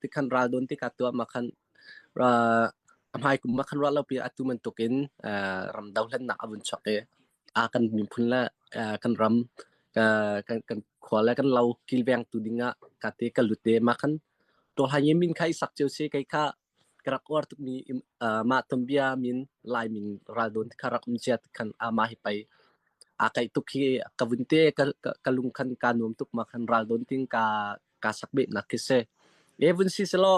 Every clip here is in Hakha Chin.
Ti khan ral don ti ka tuah ma khan a hmai kum ma khan ruah lo pi atu bantukin ram dohlennak a vun chuak i a kan miphun le kan ram kan kan khua le kan lo kilveng tu ding ah ka te ka lut te ma khan to hai min kha i sak cio se kai kha ka rak uar tukmi mah tuanbia min Lai min ral don kha rak um cia khan ama hi pai a kai tuk hi ka vun te ka lung khan ka nuam tuk ma khan ral don ting ka ka sak beh nak khi se e vun si selo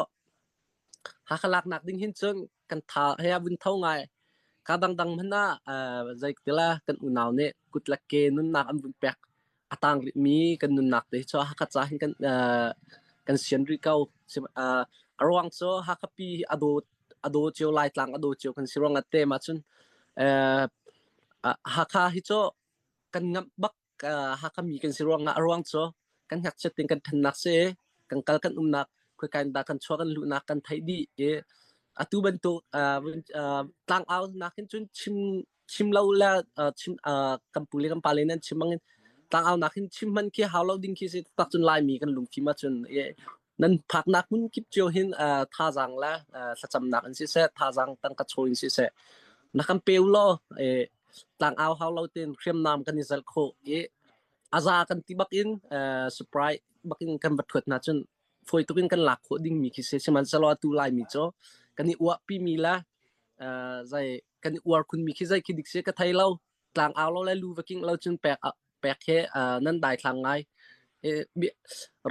Hakha lak nak ding hin cun kan tha he a vun tho ngai ka dangdang hmanh ah zei tila kan unau nih kut le ke nunnak an vun pek a tang rih mi kan nunnak te cu Hakha ca hin kan kan sian rih ko. A ruang cu Hakha pi a daw a daw cio Laitlang a daw cio kan si ruang ah te ma cun Hakha hi cu kan ngamh bak Hakha mi kan si ruangah a ruang cu kan ngakchiat tin kan ṭhannak si kan kal kan umnak khoika in dah kan chuah kan luhnak kan theih dih i atu bantuk tlangau nakin cun chim chim lo le chim kan pu le kan pa le nan chim bangin tlangau nakin chim hman khi hau lo ding khi si tak cun Laimi kan lungfim ahcun nan phaknak hmun kip cio hin thazaang le thlacamnak in siseh thazaang tangka chaw in siseh na kan pe u law tlangau hau lo tein hriamnam kan i zalh khawh i aza kan ti bak in surprise bak in kan va thuat hna cun fawi tuk in kan lak khawh ding mi khi si sihmanhsehlaw atu Laimi cu kan i uahpi mi le zei kan i uar khun mi khi zei khi dik si ka thei lo tlangau lo le lu va king lo cun pek pek he nan daithlang ngai.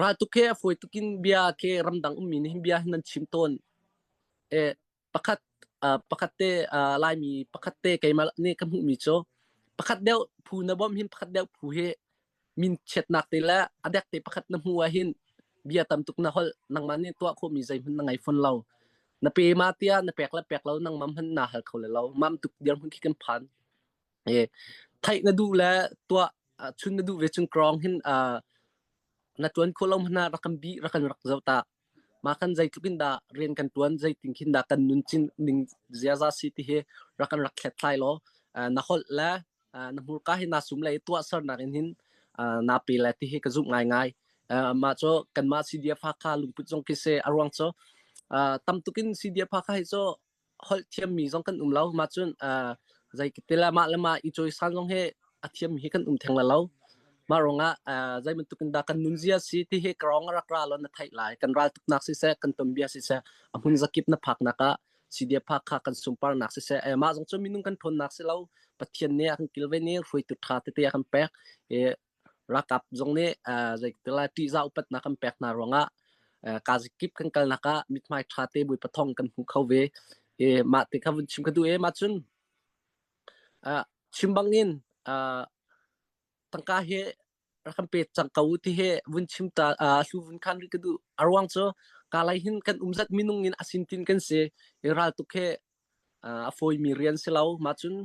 Raltuk he a fawi tukin bia ke ramdang ummi nih bia hin nan chim tawn. Pakhat pakhat te Laimi pakhat te keimah nih ka hmuhmi cu pakhat deuh phu na bawmh hin pakhat deuh phu hi min chiatnak te le a dek te pakhat na hmuh ah hin bia tam tuk na holh nangmah nih tuah khawhmi zeihmanh na ngei fawn lo. Na pe ma tiah na pek le pek lo nangmah hmanh naa hal kho le lo. Mam tuk dirhmun khi kan phan. Theih na duh le tuah chun na duh ve cun krong hin na ṭuan khawh lo hmanh ah rak kan bih rak kan rak zoh ta. Mah khan zeitluk in dah rian kan ṭuan zeitin khin dah kan nun cin ning ziaza si ti hi rak kan rak hlethlai law na holh le na hmurka hi naa sum le i tuahsernak in hin naa pe le ti hi ka zumh ngaingai. Mah cu kanmah CDF Hakha lungput zong khi si a ruang cu tam tuk in CDF Hakha hi cu holh thiammi zong kan um lo. Mah cun zei ti le mah le mah i cawisan zong hi a thiammi hi kan um theng lo. Mah ruangah zei bantuk in dah kan nunzia si ti hi ka rong a rak ra lo na theih lai. Kan ral tuknak siseh, kan tonbia siseh, a hmun zakip na phaknak ah CDF kha kan sunparnak siseh, mah zong cu minung kan ṭhawnnak si lo. Pathian nih a kan kilven i hruaitu ṭha tete a kan pek. Ralkap zong nih zeitilai ṭihzah upatnak kan pek hna ruangah kazikip kan kalnak ah mithmai ṭha te Bawipa thawng kan hmu kho ve. I mah ti kha vun chim ka duh i mah cun chim bangin tangka hi rak kan pe cang ko ti hi vun chim ta hlu vun khan rih ka duh. A ruang cu kalay hin kan um zat minung in asin tin kan si. I raltuk hi a fawimi rian si lo. Mah cun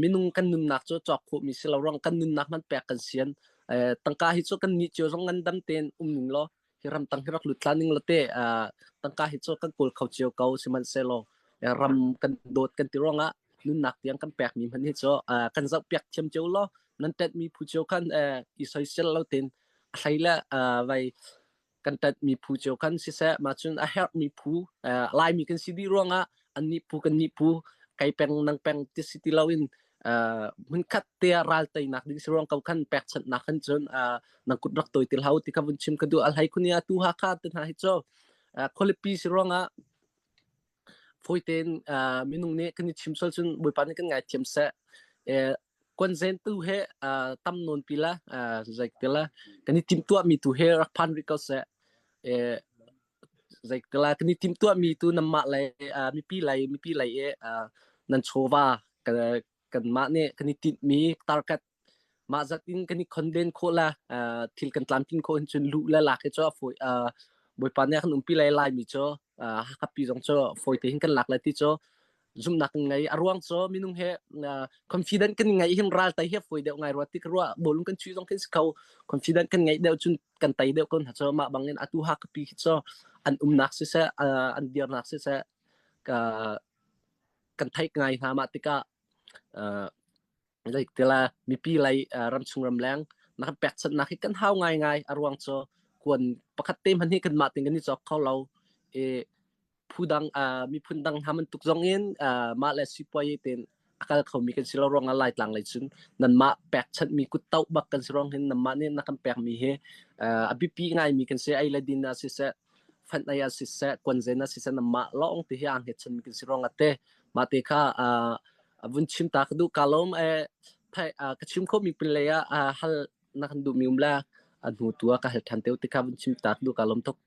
minung kan nunnak cu cawk khawhmi si lo ruang kan nunnak hmanh pek kan sian. Tangka hi cu kan nih cio zong ngandam tein um ning law hi ramtang hi rak lut than ning law te tangka hi cu kan kawl kho cio ko sihmanhsehlaw ram kan dawt kan ti ruangah nunnak tiang kan pekmi hmanh hi cu kan zoh piak thiam cio law nan ṭanhmi phu cio khan i soisel lo tein a hlei le vai kan ṭanhmi phu cio khan siseh mah cun a herhmi phu Laimi kan si dih ruangah annih phu kannih phu kei peng nang peng ti si ti loin hmunkhat te ah ral teinak ding si ruang ko khan pekchanhnak khan cun nang kut rak tawi ti hlah u ti kha vun chim ka duh. A hlei khun i atu Hakha te hna hi cu khualipi si ruangah fawi tein minung nih kan i chim sual cun Bawipa nih kan ngaithiam seh. Kuanzen tu he tam nawn pi la zei ti la kan i timhtuahmi tu he rak phan rih ko seh. Zei ti la kan i timhtuahmi tu nanmah lei mipi lei mipi lei i nan chawva kanmah nih kan i tinhmi target mah zat in kan i khonden khawh la thil kan tlamtlin khawh hin cun luh le lak hi cu a fawi. Bawipa nih a kan umpi lai Laimi cu Hakha pi zong cu fawi te hin kan lak lai ti cu zumhnak kan ngei. A ruang cu minung he confident kan ngeih hin ral tei hi a fawi deuh ngai rua ti ka ruah. Bawlung kan chuih zong khin si kho, confident kan ngeih deuh cun kan tei deuh ko hna cu. Mah bangin atu Hakha pi khi cu an umnak siseh an dirnak siseh kan theih ngai hna. Mah tikah tila mipi lei ramchung ramleng na kan pekchanhnak hi kan hau ngaingai. A ruang cu kuan pakhat te hmanh hi kanmah tin kan i cawk kho lo. I phudang miphun dang hna bantuk zong in mah le sipuai tein a kal khomi kan si lo ruangah Laitlang lei cun nanmah pekchanhmi kuttoh bak kan si ruang hin nanmah nih na kan pekmi hi a biapi ngaimi kan si. Ei le din ah siseh, fanh ei ah siseh, kuanzen ah siseh nanmah lawng te hi aa hngetchanmi kan si ruangah te mah te kha vun chim ta ka duh. Ka lawm ka chim khomi pin lei ah hal na kan duhmi um le a hnu tu ah ka hal ṭhan te u ti kha vun chim ta ka duh. Ka lawm tuk.